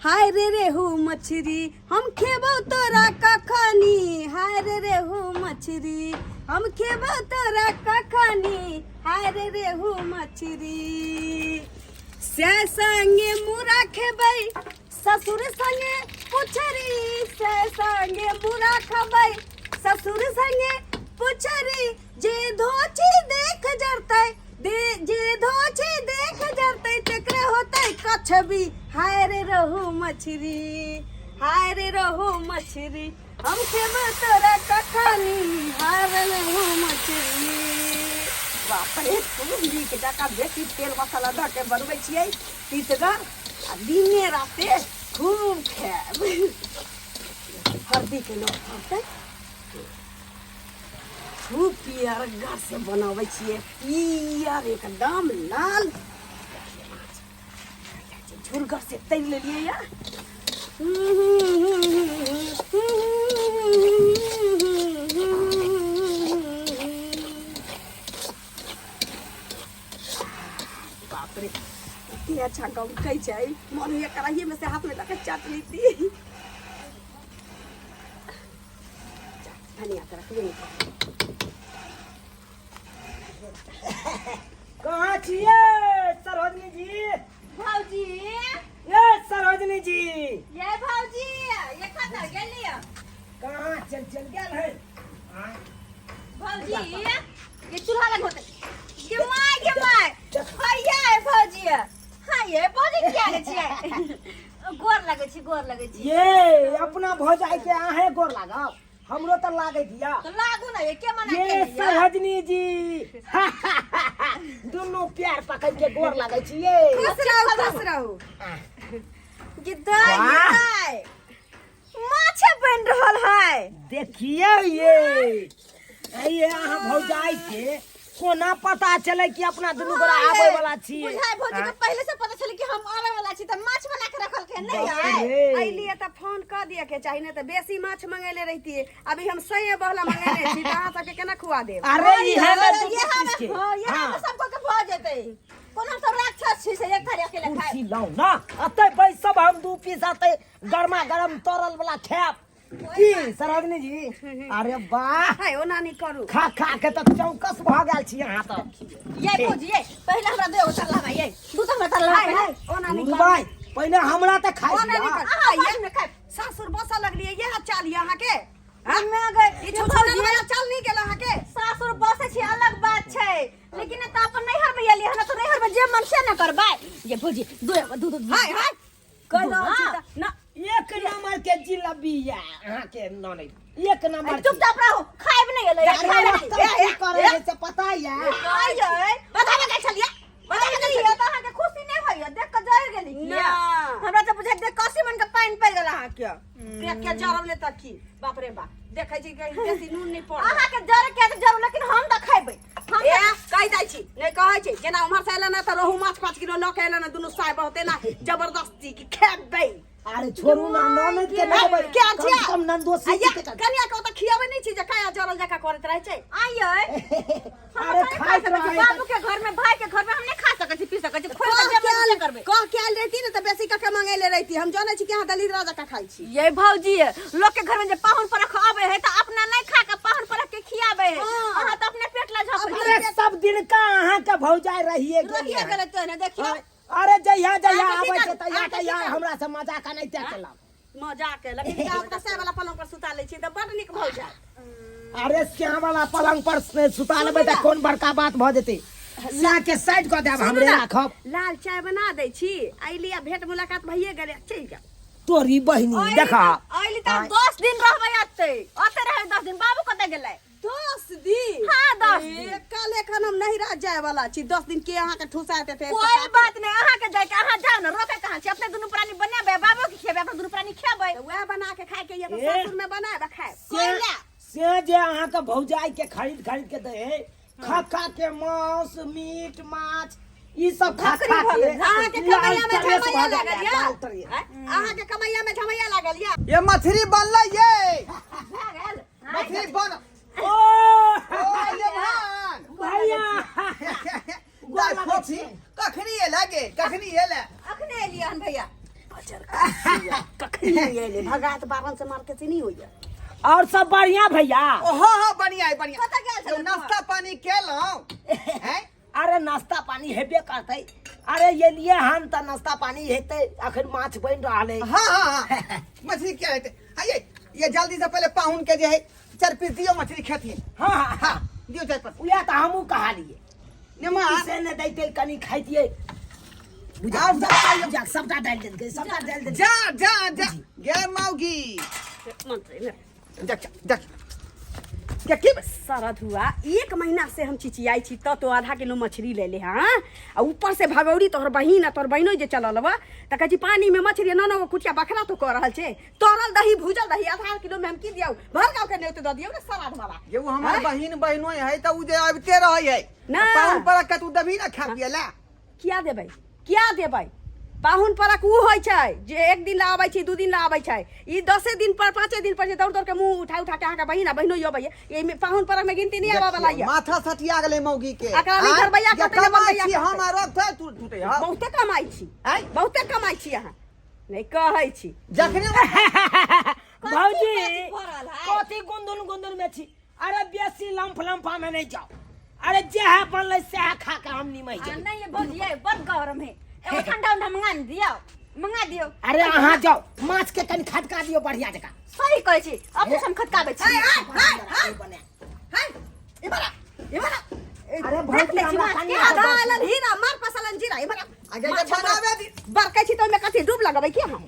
हाय रे रेहू मछरी हम खेबो तोरा कखनी, हाय रे रेहू मछरी हम खेबो तोरा कखनी, हाय रे रेहू मछरी। से संगे मुरा खेबै ससुर संगे पुछरी, से संगे मुरा खेबै ससुर संगे पुछरी, जे धोची देख जरतै दे जे धोची देख जरतै तेकरे होतै कछबी, हाय रे रहू मछरी, हाय रे रहू मछरी हम खेबो तोरा कखनी, हाय रे रहू मछरी। बाप रे, खूब नीक जकाँ बेसी तेल मसाला दऽ के बनबै छियै तीतगर आ दिने राते खूब खायब। हरदीके लोक पड़तै, खूब पियरगर से बनाबै छियै, पियर एकदम लाल झुरगर से तैर लेलियै या। बाप रे, कते अच्छा गमकै छै, मन होइए कढ़ाइए में से हाथ में लऽ के चाट लेती। धनिया के रखबे नहीं। कहाँ छियै सरोजनी जी? भौजी। ए सरोजनी जी। ये भौजी, ये कतऽ गेलियै? कहाँ चल चल गेल है? आँय? भौजी, ये चूल्हा लग होते। गे my, गे my. हैया है भौजी। हाँ ये भौजी किया गे छियै? गोर लगै छी, गोर लगै छी। ये अपना भौजाई के अहें गोर लागब, हमरो तऽ लागैत या। तो लागू ना, ये के मना ये केने या? सरोजनी जी, दुनू प्यार पकड़ के गोर लागै छी ये। खुश रहू, खुश रहू। गिदाय, वाह। गिदाय। माछे बन रहल है। देखिए ये, ये अहाँ भौजाई के कोना पता चले कि अपना दुनू गोरा आबै वाला छी? बुझाय भौजी के आँय? पहले से पता चले कि हम आवे वाला छी त माछ बना के रखल के नहीं बाप आए। रे। अइलिए तऽ फोन कऽ दिअ के चाही, नहि तऽ बेसी माछ मंगेले रहितियै। अभी हम सही बहला मंगेने छी तऽ अहाँ सबके केना खुआ देब? अरे इहे में दू ये पीस के। हां, ये हाँ। हम सबको के भऽ जेतै। कोन हम सब राक्षस छी से एक थारी अकेले खाए? कुर्सी लाउ ना, अतै बैसब, हम दू पीस अतै गरमा गरम तरल वाला खायब। की सरोजनी जी? अरे वाह। हाय, ओना नहि करू। खा खा के तऽ चौकस भऽ गेल छी अहाँ तऽ। ये भौजी, ये पहले हमरा दे तरला भाई, ये दू तो हमरा तरला। हाय हाय, ओना नहि करू। भाई, पहिने हमरा तऽ खाइ ओना नहि दिअ। करू। अहाँ बाद में खायब। सासुर बसऽ लगलियै, इएह चाल यऽ अहाँके? हमे गए ई छुछुनर वाला चाल नहि गेल अहाँके? सासुर बसै छी अलग बात छै, लेकिन तऽ अपन नैहर में एलियै हन तऽ नैहर में जे मन से न करबै। ये भौजी, दू दू दू। हाय हाय, कहि रहल छी तऽ ना। एक नंबर के जिलेबी या अहाँके ननैद, एक नंबर के। चुपचाप रहू, खायब नहि एलै। अरे खायब नहि। मतलब की करै है से पता या? आइयै बताबे के छलियै, बताबे के छलियै तऽ अहाँके खुशी नहि होइया देख के जरि गेली की? ना। हमरा तऽ बुझाइ देख कसी मन के पानि पड़ि गेल अहाँके। देख के जरब ले तऽ की? बाप रे बाप, देखै छी कि बेसी नून नहि पड़ल। अहाँके जरे के तऽ जरू, लेकिन हम तऽ खेबै। हम ए कहि दै छी, नहि कहै छी जेना उम्हर से एलै ने तऽ रोहु माछ 5 किलो लऽ के एलै ने दुनू साय बहुते ना जबरदस्ती कि खेबै। अरे छोड़ू ना, ननद के नहि देबै। के कम छियै? से कम ननदोसी आ ये के तऽ- कनिया के ओतऽ खियाबै नहि छी जे काया जरल जकाँ करैत रहै छै। आइयै। अरे खाइत रहै। बाबू के घर में, भाई के घर में हम नहीं खा सकै छी, पी सकै छी, खोल के जे मन से करबै। कह के आयल रहिती ने तऽ बेसी कऽ के मंगेले रहिती। हम जानै छी कि अहाँ दलिद्रा जकाँ खाइ छी। ये भौजी, लोक के घर में जे पाहुन परख आवे है तऽ अपना नहीं खा के पाहुन परख के खियाबे है। हाँ। अहाँ तऽ अपने पेट ला झपै छी। अरे सब दिन का अहाँ के भौजाई रहिए गेल। रहिए गेलै तो ने देखियौ। हाँ। अरे जहिया जहिया अहाँके की आबै छै करू? तहिया अहाँके की तहिया करू? हमरा से मजाक नहि केलक। मजाक केलक, लेकिन तऽ वाला पलंग पर सुता लै छी तऽ बड नीक भौजाई। अरे श्याम वाला पलंग पर से सुता लेबै तऽ कोन बड़का बात भऽ जेतै? श्या के साइड कऽ देब, हमरे राखब। लाल चाय बना दै छी, अइली आ भेंट मुलाकात भइए गेलै, चलि जाउ। तोरी बहिनी देखा। अइली तऽ 10 दिन रहबै एतै, ओतै रहबै 10 दिन। बाबू कतऽ गेलै? 10 दिन? हाँ, 10 दिन। ए, काल्हि एखन हम नहिरा जाय वाला छी, 10 दिन के अहाँके ठुसा देतै? कोई बात नहीं, अहाँ के जाय के अहाँ जाओ ना, रोके कहाँ छी? अपने दुनू प्राणी बनेबै, बाबू के खेबै, अपने दुनू प्राणी खेबै। तऽ वएह बना के खाय के ये तऽ ए। सासुर में बनायब आ खायब। से जे अहाँके भौजाई के खरीद खरीद के दै है, खा खा के मांस मीट माछ ई सब खा खा के अहाँके लाल कमैया में तरेस झमैया भऽ लागल गेल, या? लाल तरेस। अहाँके कमैया में झमैया लागल या? ये मछली बनलै ये। भए गेल। मछली बन ओ ओ ये भान भैया दाइ फोफी, कखनी एला गे? कखनी एला? अखने एलियै हन भैया। कखनी एले भगात बारन से मारते से नहीं होइया। और सब बढ़िया भैया? ओ हाँ हाँ, बढ़िया है बढ़िया। कतऽ गेल छलै? नाश्ता पानी केलहुँ हैं? अरे नाश्ता पानी हेबे करतै। अरे ये लिए हम तऽ नाश्ता पानी हेतै, अखन माछ बनि रहल है। हाँ हाँ हाँ, मछली क्या हेतै? आइए ये जल्दी से पहले पाहुन के जे है चार पीस दियो, मछली खेथिन। हाँ हाँ हाँ दियो चार पीस। उएह तऽ हमहूँ कहलियै। नेमा से ने दैतै कनि खाइतियै। बुझा और सब खाइयो। बुझा, सबटा डालि देलकै, सबटा डालि देलकै। जा जा जा गे मौगी। देख देख के की सारा धुआ एक महीना से हम चिचियाई छी त तो आधा किलो मछली ले ले। हाँ, आ ऊपर से भगौरी तोहर बहिन आ तोहर बहिनो जे चलल बा त कहै छी पानी में मछली नौ नौ गो कुटिया बखरा तो कह रहल छै। तरल दही भूजल दही आधा किलो में हम की दियौ? भर गाँव के नेते दऽ दियौ ने सराध वाला। ये वो हमार बहिन बहिनो है त उ जे आबिते रहै है ना। पाहुन पर के तू देबही ना खा पिए ला? किया देबै, किया देबै? पाहुन परक उ होइ छै जे एक दिन ला आबै छै, 2 दिन ला आबै छै। ई 10 दिन पर 5 दिन पर जे दौड़ दौड़ के मुंह उठा उठा के अहाँके बहिन आ बहिनो अबैया, एहिमे पाहुन परक में गिनती नहि आबऽ वाला यऽ। माथा सटिया गेलै मौगी के। एकरा नहि आँय? घरबैया जे करतै, नहि कमाइ बनबैया छी करतै। हम आ रखतै तू टूटै हौ। बहुते कमाइ छी। आँय? बहुते कमाइ छी, अहाँ नहि कहै छी। जखने भौजी कथी भऽ रहल है? कथी गुंदुन गुंदुन में छी? अरे बेसी लम्फ लम्फा में नहीं जाओ। अरे जेहा बनलै सेहा खा के हम निमहि आ जेबै। नहीं ये भौजी ये बड़ गरम है, एगो ठंडा उंडा मंगा ने दियौ, मंगा दियौ। अरे अहाँ जाओ माछ के कनि खटका दियौ बढ़िया जकाँ। सही कहै छी, अपने से हम खटकाबै छी। बने। हाय, इमरा इमरा। अरे भौजी देख लै छी हमरा माछ कनि के। आधा आलन हीरा मार पसलन जीरा इमरा। आगे जे बनाबे दी। बरकै छी तऽ ओहिमे कथी डूब लगबै की हम?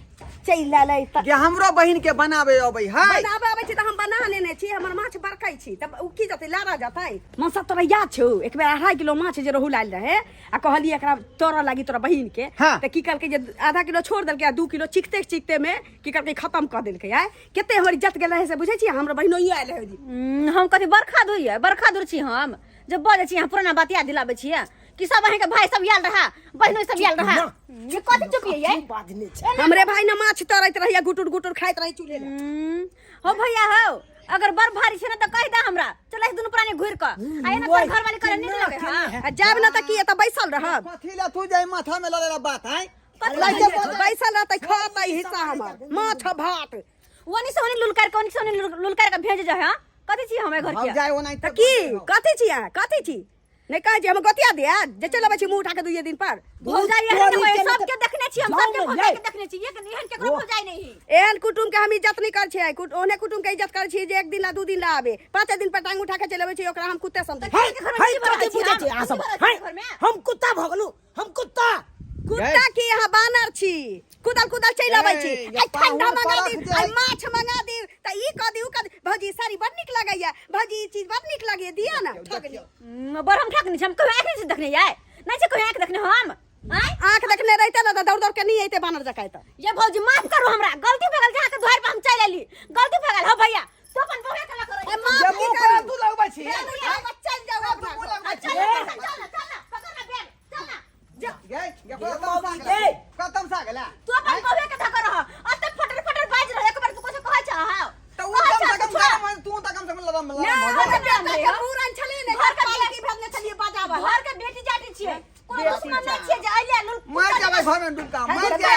चलि एलै तऽ जे हमरो बहिन के बनाबे अबै है। बनाबे अबै छी तऽ हम बना लेने छी। हमर माछ बरकै छी तब उ की जतै, लारा जतै। मनसा तोरा याद छौ एक बेर 2.5 किलो माछ जे रोहु लायल रहे आ कहलियै एकरा तोरा लागी तोरा बहिन के? हाँ। तऽ की कहलकै जे आधा किलो छोड़ देलकै आ 2 किलो चिखते चिखते में की कहलकै खत्म कऽ देलकै। आय कते हमर इज्जत गेल रहे से बुझै छी? हमर बहिनोइयो आयल रहे ओहि दिन। हम कथी बरखा धोइए, बरखा दूर छी हम जब बजै छी? अहाँ पुराना बात याद दिलाबै छियै कि सब अहाँके भाई सब आयल रहा, बहिनो सब आयल रहा। ना। ये कथी चुपियै ये? की बाजने छै? हमरे भाई ने माछ तरैत रहिए, गुटुर गुटुर खाइत रहे चूल्हे लग। हो भैया हो, अगर बड़ भारी छै ने तऽ कहि दे हमरा, चलै दुनू प्राणी घुरि कऽ आ एना तोहर घरवाली करे नीक लगे। हां आ जायब ना तऽ की एतऽ बैसल रहब? कथी ला तू जाय माथा में लड़े ला बात है? कथी लड़के ला? बोले। बैसल रहतै, खतै हिस्सा हमर माछ भात। ओनी से ओनी लुलकार के, ओनी से ओनी लुलकार के भेज जा। हां कथी छी हमे घर के? जाय ओनाहिते। तऽ की कथी छी अहाँ? कथी छी? नहि कहै छी हम गोतिया दिया जे चलि अबै छी मुँह उठा के दुइये दिन पर। भौजाई एहन तोरी होय के सबके देखने छी हम, जाउ सबके ने, भौजाई ले। के देखने छी, एक एहन केकरो भौजाई नहीं। एहन कुटुम के हम इज्जत नहीं कर छियै। ओहने कुटुम के इज्जत कर छियै जे एक दिन ला 2 दिन ला आबे, 5 दिन पर टांग उठा के चलि अबै छी, ओकरा हम कुत्ते समझै है के घरमे है की भऽ कथी रहल छी बुझै हम? छी अहाँ की सब? भऽ रहल छी है घरमे? हम कुत्ता भऽ गेलहुँ, हम कुत्ता? कुत्ता की अहाँ बानर छी, कुदल कुदल चलि अबै छी। ए, ये आइ ठंडा पाहुन मंगा परख दी, जे आइ माछ मंगा दी, तऽ ई कऽ दी उ कऽ दी। भौजी साड़ी बड़ नीक लगैया, भौजी ई चीज बड़ नीक लगैया, दिअ ने। ठगनी। बड़ हम ठकनी छी? हम कहियो आँखि नहि छी देखने यार, नहि छै कहियो आँखि देखने हम। आँय? आँख देखने रहिते ने तऽ दौड़ दौड़ के नहि अइते बानर जकाँ एतऽ। ये भौजी माफ करू, हमरा गलती भऽ गेल, जहाँ के द्वार पर हम चलि एली, गलती भऽ गेल। हो भैया तू अपन बहुआ के लऽ कऽ रही। ए, माफ जे की मुंह पर करू? तू लगबै छी। चलि जाउ अपना तू घर। लगबै छी। चल ना, चल ना, चल ना, पकड़ ना बैग, चल ना। गे गे कतम सा ए। गेला, कतम सा गेला। तू अपन बहुआ के धक्का रह, अते फटर फटर बाजि रह, एक बार तू कुछ कहै छह? हां त उ कम से कम गरम है, तू त कम से कम लरम ना, लरम हो हमरा जा। बेटा के मूड़न छलै ने, घर के पालकी भेजने छलियै बजाबऽ। घर के बेटी जाटी छियै, कोनो दुश्मन नहि छियै जे अइले लुल मर जाबै घर में डुबका मर जा।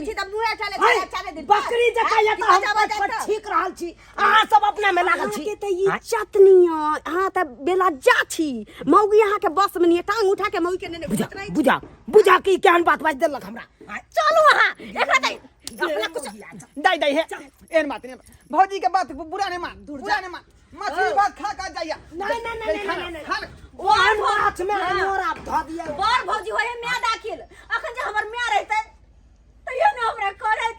छी तऽ मुँहे चले है, चले चले दिन पर। बकरी जकाँ या तऽ हम बजा पट बजा पट तऽ। छीक रहल छी, अहाँ सब अपना में लागल छी। अहाँके तऽ इज्जत नहीं है, अहाँ तऽ बेलज्जा छी। मौगी अहाँके बस में नहीं है, टांग उठा के मौगी के नेने बुझा घुमैत रहै छी। बुझा बुझा कि केहन बात बाजि देलक हमरा। आँय, चलू अहाँ एकरा तऽ अपना कुछ दाई दाई हे एहन बात नहीं, भौजी के बात बुरा नहीं मान, बुरा नहीं मान। मछली भात खा खा जाइया। नहीं नहीं नहीं नहीं नहीं खा ले। ओहन माछ में अनोर आब धऽ दिअ। बड़ भौजी होय माय दाखिल, अखन जे हमर माय रहितै तऽ ये ने हमरा करैत,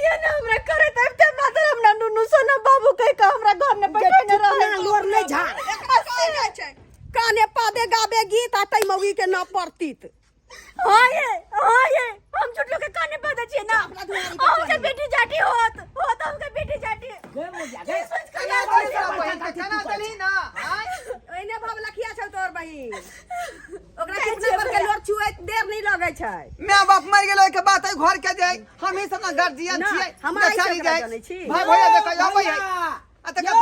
ये ने हमरा करैत अबिते मात्र हमरा नुनू सोना बाबू कहि कऽ हमरा घर ने बैठे ने रहै। लोर नहि झाड़। एकरा कहल जाइ छै काने पादे गाबे गीत आ तै मौगी के न परतीत। हाँ ये, हाँ ये, हम झूठ लोग के काने पर दै छियै ना। अपना दुआरी पर हम के बेटी जाटी होत होत, हम के बेटी जाटी गे मोगिया, की गे। सोच के केना याद देलही आबै तोरा छै? बहिन के, केना देलही ना? आँय? ओहिने भव लखिया छौ तोहर बहिन, ओकरा जाइ चुपना छियै पर के भैया। लोर छुएत देर नहीं लगै छै। माय बाप मर गेल ओहिके बाद एहि घर के जे हम ही सब ना गार्जियन ना, छियै। हम आइ से बेचारी ओकरा जाय जनै छी। भाई भैया देखै अबै है। भैया, आ तकर यौ,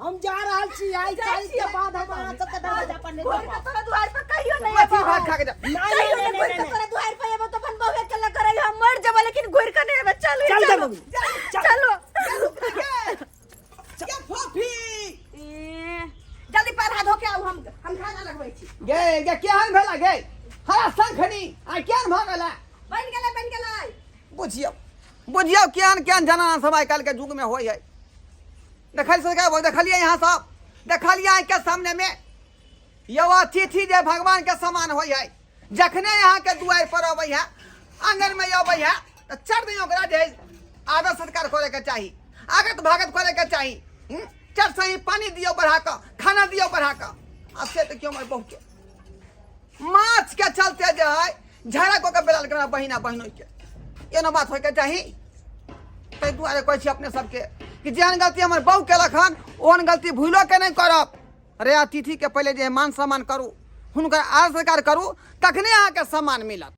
हम जा रहल छी। आइ जाइ काल्हि के छियै। बाद हम अहाँ सबके दरवाजा पर नहि घुरि के जायब। तोरा दुआरि पर कहियो नहि मछली एबौ। भात खा के जा। नहीं, कहियो नहीं, नहि घुरि नहीं, के नहीं। तोरा दुआरि पर एबौ तऽ अपन बहुए के लऽ कऽ रहियो, हम मरि जेबौ लेकिन घुरि के नहि एबै। चल चल, चलो चल, चल। चलो। गे फोफी। ए, जल्दी पैर हाथ धो के आउ, हम खाना लगबै छी। गे गे, केहन भेला गे हरा शंखनी आ केहन भऽ गेला? बनि गेलै, बनि गेलै। बुझियौ बुझियौ, केहन केहन जनाना सब आइ काल्हि के युग में होइ है। देखल सरकार, देखलियै यहाँ सब, देखलियै आँखि के सामने में। यौ अतिथि जे भगवान के समान होइ है, जखने यहाँ के दुआरि पर अबै है, आंगन में अबै है, तऽ चढ़ दिन ओकरा जे है आदर सत्कार करे के चाही, आगत भागत करे के चाही। चढ़ सही पानी दियौ बढ़ा कऽ, खाना दियौ बढ़ा कऽ। आ से तऽ क्यों हमर बहू के माछ के चलते जे है झगड़ा कऽ के बेलाल के बहिना बहिनोई के, एना बात होइके चाही? ताहि दुआरे कहै छी अपने सबके कि जेहन गलती हमर बहू केलक हन, ओहन गलती भूलो के नहि करब। अरे अतिथि के पहिले जे मान सम्मान करू, हुनकर आदर सत्कार करू, तखने अहाँके सम्मान मिलत।